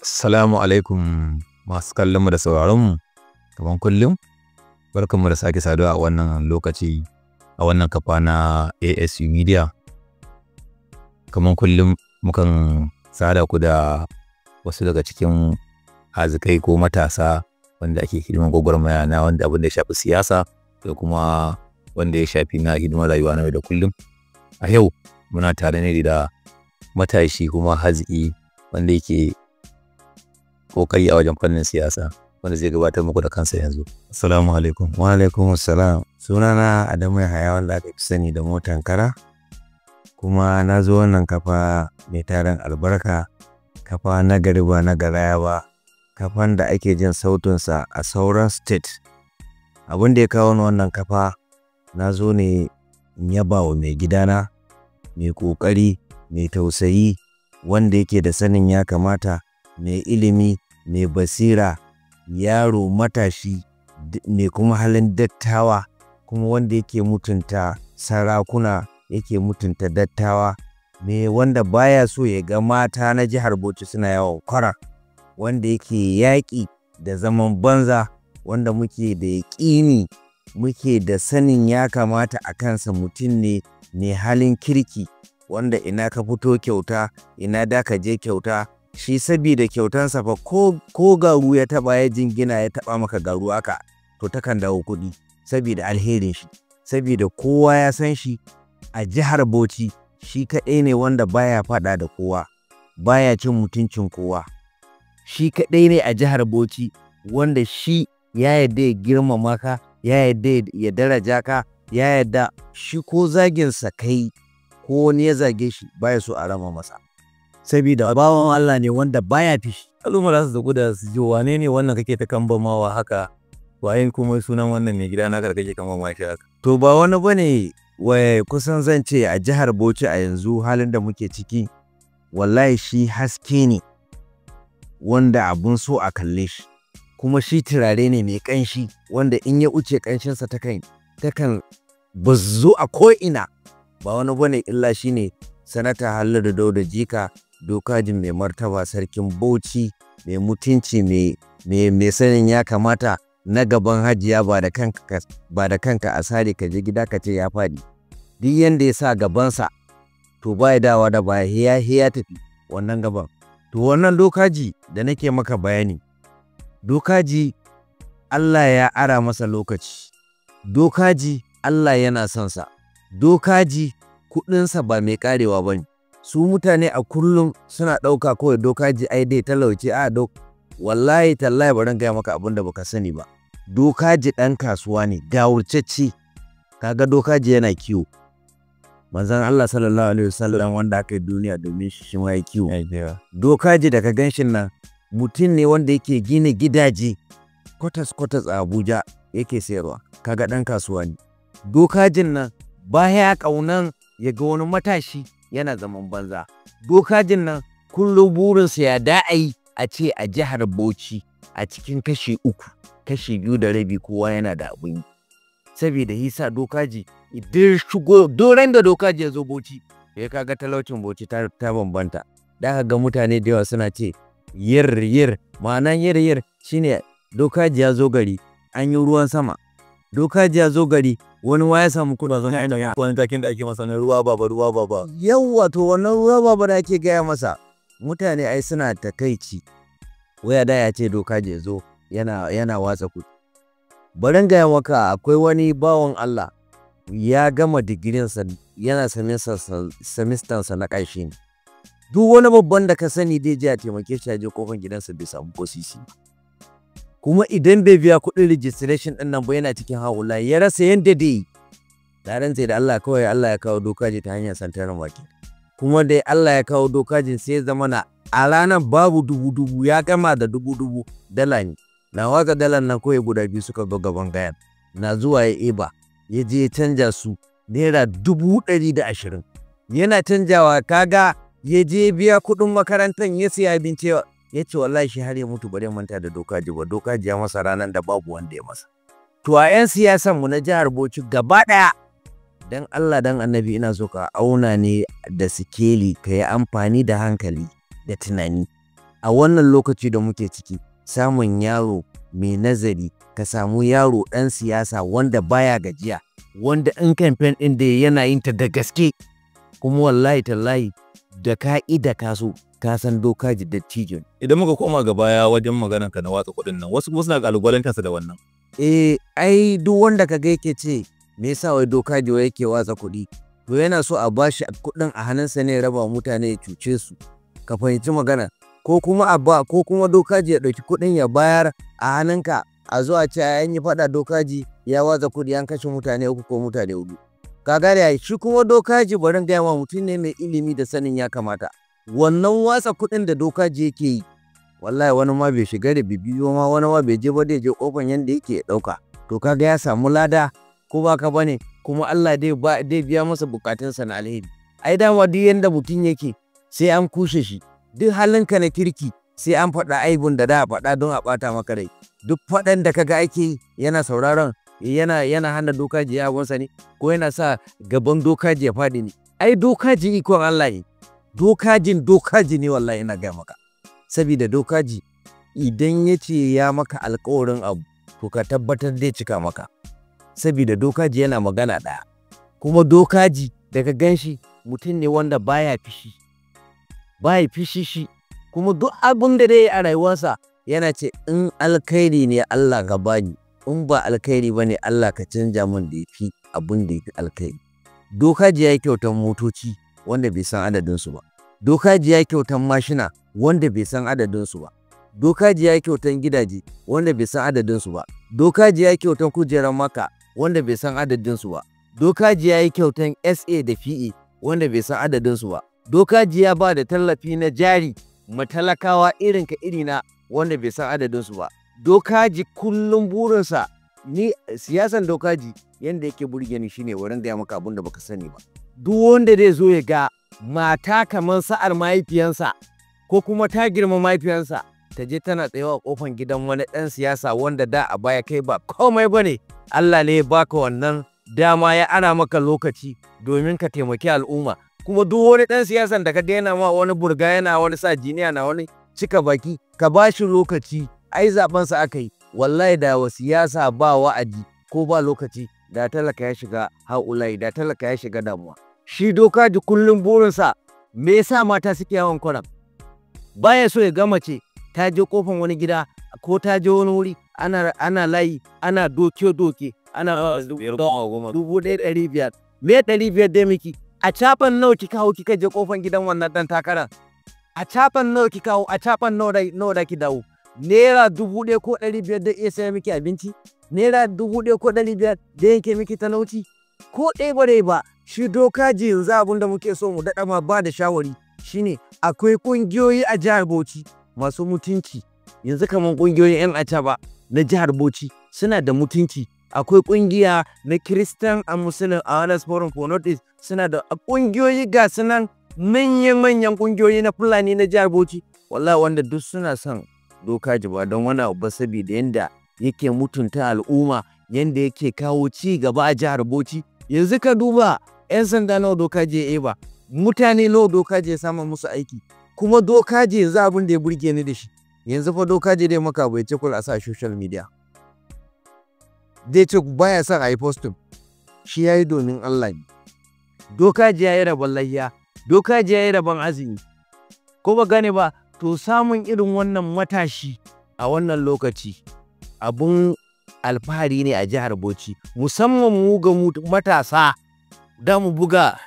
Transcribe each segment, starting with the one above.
Assalamu alaikum masu kallonmu da sauraronmu, kamar kullum barkanmu da sake saduwa a wannan lokaci a wannan kafa na ASU Media. Kamar kullum mukan sada ku da wasu daga cikin hazikai ko matasa wanda ake hidiman gwagwarmaya na wanda abin da ya shafi siyasa da kuma wanda ya shafi na hidimar rayuwa na yau da kullum. A yau muna tare ne da matashi kuma haziki wanda yake kokari a wajen fannin siyasa, wanda zai gabatar muku da kansa yanzu. Assalamu alaikum. Wa alaikum assalam. Sunana Adamu Yahaya, wanda aka fi sani da Motan Kara. Kuma na zo wannan kafa mai tarin albarka, kafa na gari ba na garaya ba, kafan da ake jin sautinsa a sauran state. Abin da ya kawo ni wannan kafa, na zo ne in yaba wa mai gidana, mai ƙoƙari, mai tausayi, wanda yake da sanin ya kamata, mai ilimi, mai basira, yaro matashi, mai kuma halin dattawa, kuma wanda yake mutunta sarakuna, yake mutunta dattawa, mai wanda baya so ya ga mata na jihar Bauchi suna yawon kwara, wanda yake yaƙi da zaman banza, wanda muke da yaƙini, muke da sanin ya kamata a kansa. Mutum ne mai halin kirki, wanda ina ka fito kyauta, ina da ka je kyauta. Shi sabida kyautansa fa, ko garu ya taɓa, ya jingina ya taɓa maka garu haka, to takan dawo kuɗi sabida alherin shi. Sabida kowa ya san shi a jihar Bauchi, shi kaɗai ne wanda baya faɗa da kowa, baya cin mutuncin kowa. Shi kaɗai ne a jihar Bauchi wanda shi ya yarda ya girmama ka, ya yarda ya daraja ka, ya yarda shi ko zaginsa kai ko wani ya zage shi, baya so a rama masa. Sabida bawan Allah ne wanda baya fishi. Al'umma za su zagu da su ji wane ne wannan kake ta kambamawa haka, waye kuma sunan wannan mai gida naka da kake kambama shi haka? To, ba wani bane wai kusan zan ce a jihar Bauchi a yanzu halin da muke ciki, wallahi shi haske ne wanda abun so a kalle shi, kuma shi turare ne mai ƙanshi wanda in ya wuce ƙanshinsa takan bazu a ko'ina. Ba wani bane illa shi ne Sanata Halliru Dauda Jika Dokajin, mai martaba Sarkin Bauchi, mai mutunci, mai sanin ya kamata, na gaban hajiya, ba da kanka a sare ka je gida ka ce ya faɗi. Duk yanda ya sa gabansa, to ba ya dawa da baya, ya tafi wannan gaban. To, wannan Dokaji da nake maka bayani, Dokaji Allah ya ara masa lokaci, Dokaji Allah yana son sa, Dokaji kuɗinsa ba mai ƙarewa ba ne. Su mutane a kullum suna ɗauka kawai Dokaji ai dai talauci a dok. Wallahi tallahi, bari in gaya maka abin da baka sani ba. Dokaji ɗan kasuwa ne gawurtacce. Kaga Dokaji yana kiwo. Manzon Allah sallallahu alaihi wasallam, wanda aka yi duniya domin shi, shi ma ya kiwo. Dokaji da ka gan shi nan, mutum ne wanda yake gina gidaje quarters quarters a Abuja yake sayarwa. Kaga ɗan kasuwa ne. Dokajin nan baya ƙaunan ya ga wani matashi yana zaman banza. Dokajin nan kullum burinsa ya da'ayi a ce a jihar Bauchi a cikin kashi uku, kashi 2.5 kowa yana da abin yi. Saboda hisa Dokaji idan shigo doren da Dokaji ya zo Bauchi, sai kaga talaucin Bauchi ta bambanta. Da ka ga mutane da yawa suna ce yir yir, ma'anan yir yir shine Dokaji ya zo gari an yi ruwan sama. Dokaji ya zo gari wani ma ya samu kuɗi. Zan yi wani takin da ake masa na ruwa baba, ruwa baba. Yawwa, to wannan ruwa baba da ake gaya masa, mutane ai suna takaici. Waya da ya ce Dokaji ya zo yana watsa kuɗi. Bari in gaya maka, akwai wani bawan Allah ya gama digirinsa, yana semestansa na ƙarshe ne. Duk wani babban da ka sani dai je a taimake shi, ya je kofar gidansa bai samu ko sisi ba. Kuma idan bai biya kuɗin registration ɗin nan ba, yana cikin haula, ya rasa yanda dai yi. Na rantse da Allah, kawai Allah ya kawo Dokaji ta hanyar Central Market. Kuma dai Allah ya kawo Dokajin, sai ya zama na a ranar babu dubu dubu, ya gama da dubu dubu, dala ne. Na watsa dalan nan kawai, guda biyu suka zo gaban gayan. Na zuwa ya eba, ya je ya canja su ₦120,000. Yana canjawa, kaga ya je biya kuɗin makarantar, ya siya abinci, ya ce wallahi shi har ya mutu ba zai manta da Dokaji ba. Dokaji ya masa ranar da babu wanda ya masa. To, a 'yan siyasan mu na jihar Bauchi gaba ɗaya, dan Allah dan Annabi, ina so ka auna ne da sikeli, ka yi amfani da hankali da tunani. A wannan lokaci da muke ciki, samun yaro mai nazari, ka samu yaro ɗan siyasa wanda baya gajiya, wanda in kamfen ɗin da yana yin ta da gaske, kuma wallahi tallahi da ka ƙi da ka so, ka san Dokaji dattijo ne. Idan muka koma ga baya wajen maganar ka na watsa kuɗin nan, wasu kuma suna ƙalubalantarsa da wannan. Eh, ai duk wanda kaga yake ce me yasa wai Dokaji wai yake watsa kuɗi, to yana so a bashi kuɗin a hannunsa ne ya raba wa mutane ya cuce su. Ka fahimci magana? Ko kuma a ba, ko kuma Dokaji ya ɗauki kuɗin ya bayar a hannunka, a zo a ce ai an yi faɗa Dokaji ya watsa kuɗi an kashe mutane 3 ko mutane 4. Ka gane ai? Shi kuma Dokaji, bari in gaya ma, mutum ne mai ilimi da sanin ya kamata. Wannan watsa kuɗin da Dokaji yake yi, wallahi wani ma bai shiga da bibiyo ma, wani ma bai je ba, zai je ƙofan yanda yake ya ɗauka. To kaga ya samu lada, ko ba ka bane, kuma Allah dai ba dai biya masa bukatunsa na alheri. Ai dama duk yanda mutum yake sai an kushe shi, duk halinka na kirki sai an faɗa aibun da da a faɗa don a ɓata maka rai. Duk faɗan da kaga ake yi yana sauraron, yana hana Dokaji ya abunsa ne, ko yana sa gaban Dokaji ya faɗi ne. Ai Dokaji ikon Allah ne. Dokajin Dokaji ne, wallahi ina gaya maka. Sabida Dokaji idan ya ce ya maka alkawarin abu, to ka tabbatar zai cika maka. Sabida Dokaji yana magana ɗaya. Kuma Dokaji daga ganshi mutum ne wanda baya fishi. Baya fishi shi. Kuma duk abun da zai yi a rayuwarsa yana ce in alkhairi ne Allah ka bani, in ba alkhairi ba ne Allah ka canja mun da yafi abun da yafi alkhairi. Dokaji ya yi kyautan motoci wanda bai san adadinsu ba. Dokaji ya yi kyautan mashina wanda bai san adadinsu ba. Dokaji ya yi kyautan gidaje wanda bai san adadinsu ba. Dokaji ya yi kyautan kujerar Makka wanda bai san adadinsu ba. Dokaji ya yi kyautan SA da PA wanda bai san adadinsu ba. Dokaji ya ba da tallafi na jari ma talakawa irin ka irina wanda bai san adadinsu ba. Dokaji kullum burinsa, ni siyasan Dokaji yanda yake burge ni shine, wurin gaya maka abun da baka sani ba. Duk wanda zai zo ya ga mata kamar sa'ar mahaifiyansa ko kuma ta girma mahaifiyansa, ta je tana tsayawa a kofan gidan wani ɗan siyasa wanda da a baya kai ba komai ba ne, Allah ne ya baka wannan dama ya ana maka lokaci domin ka taimaki al'umma. Kuma duk wani ɗan siyasan da ka ga yana ma wani burga, yana wani sa jiniya, na wani cika baki, ka ba shi lokaci, ai zaɓensa aka yi. Wallahi da wa siyasa ba wa'adi ko ba lokaci, da talaka ya shiga ha'ula'i, da talaka ya shiga damuwa. Shi Dokaji kullum burinsa, me yasa mata suke yawan kwaram? Baya so ya ga mace ta je kofan wani gida ko ta je wani wuri ana layi, ana doke doke, ana 1500. Me 500 dai miki? A caban nawa kika hau kika je kofan gidan wannan ɗan takarar? A caban nawa kika hau, a caban nawa da ki dawo? Naira 1000 ko 500 da iya saya miki abinci? Naira 1000 ko 500 da yanke miki talauci? Ko ɗaya ba dai ba. Shi Dokaji yanzu abin da muke so mu daɗa ma ba da shawari shine akwai ƙungiyoyi a jihar Bauchi masu mutunci. Yanzu kamar ƙungiyoyin 'yan acaba na jihar Bauchi suna da mutunci. Akwai ƙungiya na Christian and Muslim Awareness Forum for North East, suna da ƙungiyoyi, ga su nan manyan-manyan ƙungiyoyi na Fulani na jihar Bauchi. Wallahi wanda duk suna son Dokaji ba don wani abu ba, saboda yanda yake mutunta al'umma, yanda yake kawo ci gaba a jihar Bauchi. Yanzu ka duba 'yan sanda nawa Dokaji ya eba, mutane nawa Dokaji ya sama musu aiki. Kuma Dokaji yanzu abin da ya burge ni da shi, yanzu fa Dokaji dai maka bai ce kul a sa social media. Zai ce baya son a yi posting, shi ya yi domin Allah ne. Dokaji ya yi rabon layya, Dokaji ya yi rabon azumi. Ko ba gane ba, to samun irin wannan matashi a wannan lokaci abun alfahari ne a jihar Bauchi, musamman mu ga mu matasa, da mu buga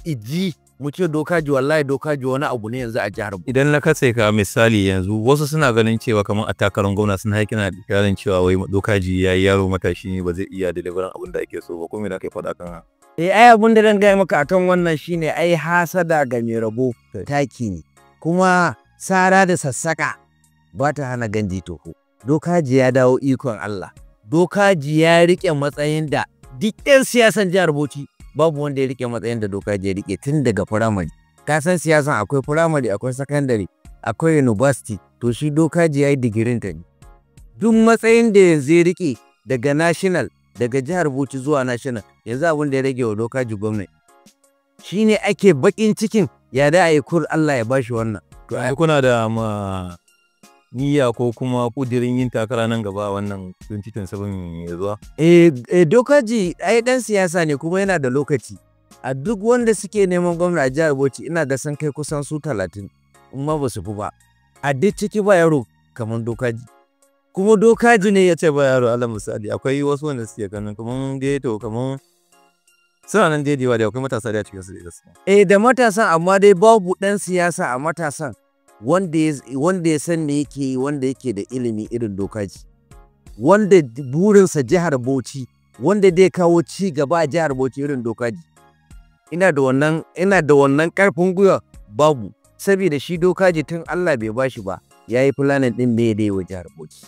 iji mu ce Dokaji, wallahi Dokaji wani abu ne yanzu a jihar Bauchi. Idan na katse ka, misali yanzu wasu suna ganin cewa kamar a takarar gwamna sun haiki na kirarin cewa wai Dokaji ya yi yaro matashi ne, ba zai iya delivery abin da ake so ba, ko me da kai faɗa kan haka? Eh, ai abin da zan gaya maka akan wannan shine ai hasada ga mai rabo taki ne. Kuma sara da sassaka ba ta hana ganji toho. Dokaji ya dawo ikon Allah. Dokaji ya riƙe matsayin da duk 'yan siyasan jihar Bauchi babu wanda ya riƙe matsayin da Dokaji ya riƙe tun daga firamare. Ka san siyasan akwai firamare, akwai sakandare, akwai university, to shi Dokaji ya yi digirin ta ne. Duk matsayin da yanzu ya riƙe daga national, daga jihar Bauchi zuwa national, yanzu abin da ya rage wa Dokaji gwamnati. Shi ne ake baƙin cikin ya da a yi kur Allah ya bashi wannan. To ai kuna da ma niyya ko kuma ƙudirin yin takara nan gaba wannan 2027 ya zuwa? Eh, Dokaji ai ɗan siyasa ne kuma yana da lokaci. A duk wanda suke neman gwamna a jihar Bauchi ina ga sun kai kusan su 30 in ma ba su fi ba. A duk ciki ba yaro kamar Dokaji. Kuma Dokaji ne ya ce ba yaro, alal misali akwai wasu wanda suke ganin kamar dai to kamar suna nan dai da yawa da akwai matasa da cikin su da gaskiya. Eh, da matasan, amma dai babu ɗan siyasa a matasan wanda ya san me yake yi, wanda yake da ilimi irin Dokaji. Wanda burinsa jihar Bauchi, wanda zai kawo ci gaba a jihar Bauchi irin Dokaji. Ina da wannan ƙarfin gwiwa babu, saboda shi Dokaji tun Allah bai bashi ba yayi planning ɗin me zai yi wa jihar Bauchi,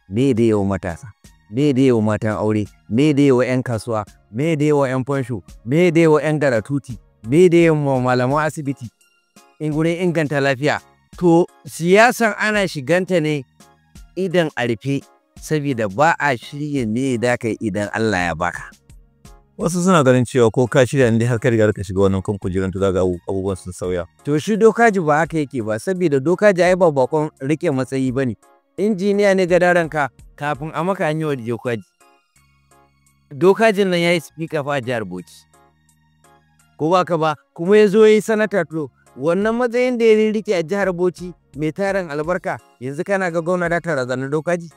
me zai yi wa matasa, me zai yi wa matan aure, me zai yi wa 'yan kasuwa, me zai yi wa 'yan fansho, me zai yi wa 'yan garatuti, me zai yi wa malaman asibiti in gurin inganta lafiya. To siyasan ana shiganta ne idan a rufe, saboda ba a shirya me da ka yi idan Allah ya baka. Wasu suna ganin cewa ko ka shirya in dai har ka riga ka shiga wannan kan kujeran to za ga abubuwan sun sauya. To shi Dokaji ba haka yake ba, saboda Dokaji ai ba bakon rike matsayi bane. Injiniya ne gadaranka kafin a maka an yi wa Dokaji. Dokajin nan ya yi speaker fa a jihar Bauchi. Ko ba ka ba, kuma ya zo ya yi sanata. To wannan matsayin da ya rike a jihar Bauchi mai tarin albarka, yanzu kana ga gwamna da ta razana Dokaji?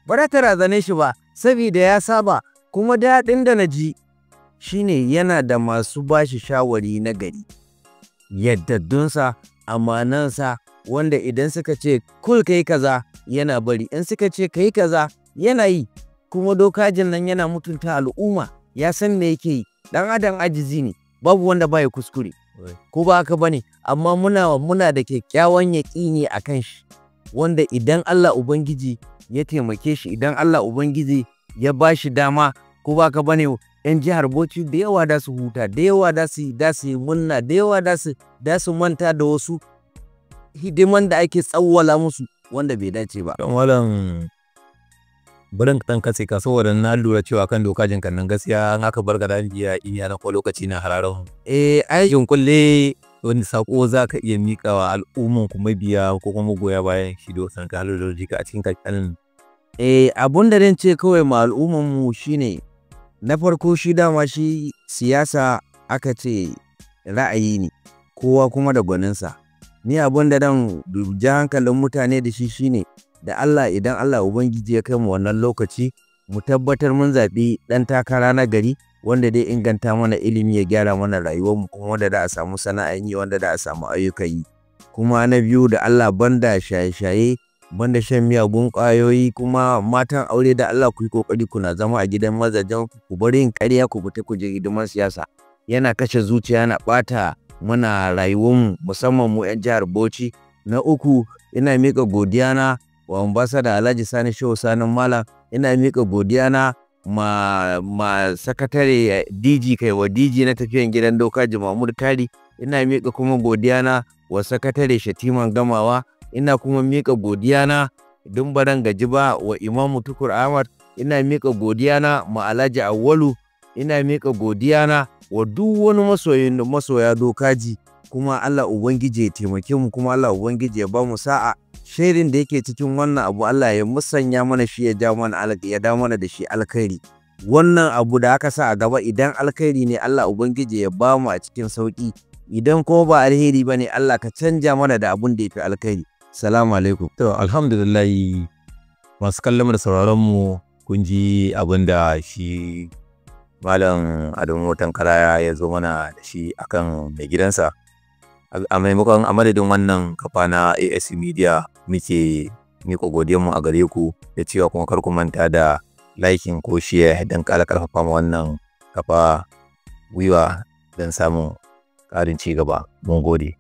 Ba za ta razane shi ba, saboda ya saba. Kuma daɗin da na ji shine yana da masu bashi shawari na gari, yaddaddunsa, amanansa, wanda idan suka ce kul kai kaza yana bari, in suka ce kai kaza yana yi. Kuma Dokajin nan yana mutunta al'umma, ya san me yake yi. Ɗan adam ajizi ne, babu wanda baya kuskure, ko ba haka bane? Amma muna da kyakkyawan yaƙini a kan shi, wanda idan Allah Ubangiji ya taimake shi, idan Allah Ubangiji ya ba shi dama, ko ba haka bane, 'yan jihar Bauchi da yawa da su huta, da yawa da su yi murna, da yawa da su manta da wasu hidiman da ake tsawwala musu wanda bai dace ba. Don malam barin ɗan katse ka, saboda na lura cewa kan Dokajin kan nan gaskiya in aka bar ka da iya iya na ko lokaci na hararin. Eh, ai Junkulle wani sako za ka iya miƙa wa al'umman ku mabiya ko kuma magoya bayan shi Dosan ka Halilu Jika a cikin kankanin. Eh, abun da zan ce kawai ma al'umman mu shine, na farko shi dama shi siyasa aka ce ra'ayi ne, kowa kuma da gwaninsa. Ni abun da zan ja hankalin mutane da shi shine, da Allah idan Allah Ubangiji ya kai mu wannan lokaci, mu tabbatar mun zaɓi ɗan takara na gari wanda zai inganta mana ilimi, ya gyara mana rayuwar mu, kuma wanda za a samu sana'an yi, wanda za a samu ayyukan yi. Kuma na biyu, da Allah banda shaye-shaye, banda shan miyagun ƙwayoyi, kuma matan aure da Allah ku yi ƙoƙari kuna zama a gidan mazajen ku, ku bari yin ƙarya ku fita ku je hidiman siyasa. Yana kashe zuciya, yana ɓata mana rayuwar mu, musamman mu 'yan jihar Bauchi. Na uku, ina miƙa godiya na wa Ambassador Alhaji Sani Shehu Sanin Malam, ina miƙa godiya na ma sakatare DG, kai wa DG na tafiyan gidan Dokaji Mahmud Kari, ina miƙa kuma godiya na wa sakatare Shatiman Gamawa, ina kuma miƙa godiya na dun baran gaji ba wa Imamu Tukur Ahmad, ina miƙa godiya na ma Alhaji Awwalu, ina miƙa godiya na wa duk wani masoyin masoya Dokaji. Kuma Allah Ubangiji ya taimake mu, kuma Allah Ubangiji ya ba mu sa'a. Shirin da yake cikin wannan abu Allah ya musanya mana shi, ya ja mana ya dawo mana da shi alkhairi. Wannan abu da aka sa a gaba idan alkhairi ne Allah Ubangiji ya ba mu a cikin sauki, idan kuma ba alheri ba ne Allah ka canja mana da abun da ya fi alkhairi. Salamu alaikum. To alhamdulillah, masu kallon mu da sauraron mu, kun ji abin da shi Malam Adamu Tankaraya ya zo mana da shi akan mai gidansa. A maimakon a madadin wannan kafa na ASC Media muke miƙa godiyarmu a gare ku da cewa kuma kar ku manta da liking ko share don ƙara ƙarfafa ma wannan kafa gwiwa don samun ƙarin ci gaba. Mun gode.